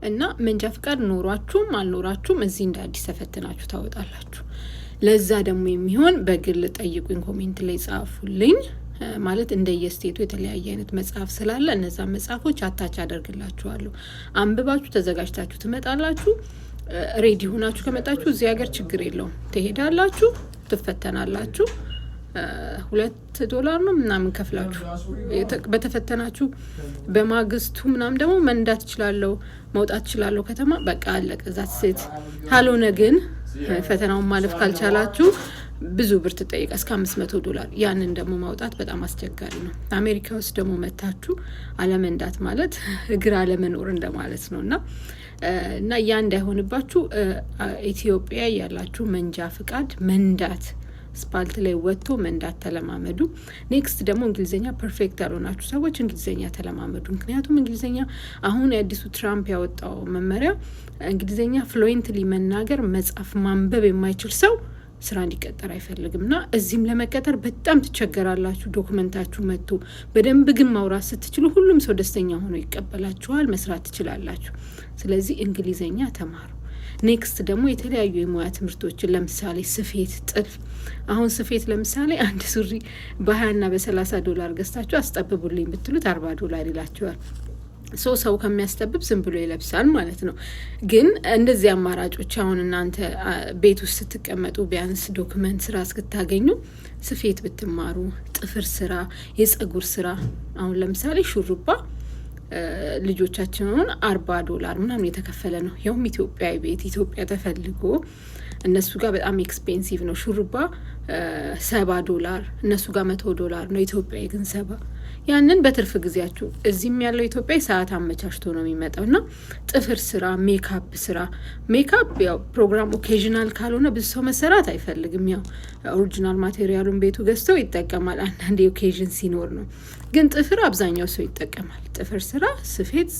እና መንጃ ፍቃድ ኖሯችሁም አልኖራችሁም እዚህ እንደ አዲስ ተፈትናችሁ ታወጣላችሁ። ለዛ ደግሞ የሚሆን በግል ጠይቁኝ፣ comment ላይ ጻፉልኝ። ማለት እንደየ state ኡ የተለያየ አይነት መጽሐፍ ስላለ እነዛ መጽሐፎች attach አደርግላችኋለሁ። አንብባችሁ ተዘጋጅታችሁ ትመጣላችሁ። Ready ሆናችሁ ከመጣችሁ እዚህ ሀገር ችግር የለውም። ትሄዳላችሁ፣ ትፈተናላችሁ። 2 ዶላር ነው ምናምን ከፍላችሁ በተፈተናችሁ በማግስቱ ምናምን ደግሞ መንዳት እችላለሁ፣ መውጣት እችላለሁ ከተማ። በቃ አለቀ። That's it። ካልሆነ ግን ፈተናውን ማለፍ ካልቻላችሁ ብዙ ብር ትጠይቃ፣ እስከ 500 ዶላር። ያንን ደግሞ ማውጣት በጣም አስቸጋሪ ነው። አሜሪካ ውስጥ ደግሞ መታችሁ አለመንዳት ማለት እግር አለመኖር እንደማለት ነው። እና ያ እንዳይሆንባችሁ ኢትዮጵያ ያላችሁ መንጃ ፍቃድ መንዳት፣ አስፓልት ላይ ወጥቶ መንዳት ተለማመዱ። Next ደግሞ እንግሊዝኛ perfect ያልሆናችሁ ሰዎች እንግሊዝኛ ተለማመዱ። ምክንያቱም እንግሊዝኛ አሁን የአዲሱ ትራምፕ ያወጣው መመሪያ እንግሊዝኛ fluently መናገር፣ መጻፍ፣ ማንበብ የማይችል ሰው ስራ እንዲቀጠር አይፈልግም። እና እዚህም ለመቀጠር በጣም ትቸገራላችሁ። Document ኣችሁ መጥቶ በደንብ ግን ማውራት ስትችሉ ሁሉም ሰው ደስተኛ ሆኖ ይቀበላችኋል፣ መስራት ትችላላችሁ። ስለዚህ እንግሊዝኛ ተማሩ። Next ደግሞ የተለያዩ የሙያ ትምህርቶችን፣ ለምሳሌ ስፌት፣ ጥልፍ። አሁን ስፌት ለምሳሌ አንድ ሱሪ በ20ና በ30 ዶላር ገዝታችሁ አስጠብቡልኝ ብትሉት 40 ዶላር ይላችኋል። So ሰው ከሚያስጠብብ ዝም ብሎ ይለብሳል ማለት ነው። ግን እንደዚህ አማራጮች አሁን እናንተ ቤት ውስጥ ስትቀመጡ ቢያንስ document ስራ እስክታገኙ ስፌት ብትማሩ፣ ጥፍር ስራ፣ የጸጉር ስራ፣ አሁን ለምሳሌ ሹሩባ ልጆቻችንን 40 ዶላር ምናምን የተከፈለ ነው። ያውም ኢትዮጵያዊ ቤት፣ ኢትዮጵያ ተፈልጎ እነሱ ጋር በጣም expensive ነው። ሹሩባ 70 ዶላር፣ እነሱ ጋር 100 ዶላር ነው። ኢትዮጵያዊ ግን 70። ያንን በትርፍ ጊዜያችሁ እዚህም ያለው ኢትዮጵያዊ ሰዓት አመቻችቶ ነው የሚመጣው። እና ጥፍር ስራ፣ ሜካፕ ስራ። ሜካፕ ያው ፕሮግራም occasional ካልሆነ ብዙ ሰው መሰራት አይፈልግም። ያው original material ኡን ቤቱ ገዝተው ይጠቀማል። አንዳንድ occasion ሲኖር ነው። ግን ጥፍር አብዛኛው ሰው ይጠቀማል። ጥፍር ስራ፣ ስፌት፣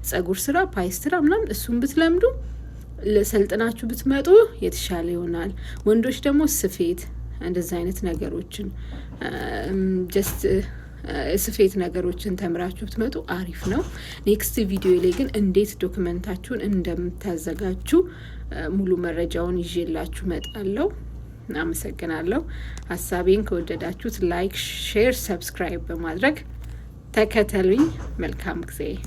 ጸጉር ስራ፣ ፓይስትራ ምናምን እሱን ብትለምዱ፣ ሰልጥናችሁ ብትመጡ የተሻለ ይሆናል። ወንዶች ደግሞ ስፌት እንደዚ አይነት ነገሮችን፣ just ስፌት ነገሮችን ተምራችሁ ብትመጡ አሪፍ ነው። Next ቪዲዮ ላይ ግን እንዴት document ኣችሁን እንደምታዘጋጁ ሙሉ መረጃውን ይዤላችሁ መጣለሁ። አመሰግናለሁ። ሀሳቤን ከወደዳችሁት like፣ share፣ subscribe በማድረግ ተከተሉኝ። መልካም ጊዜ።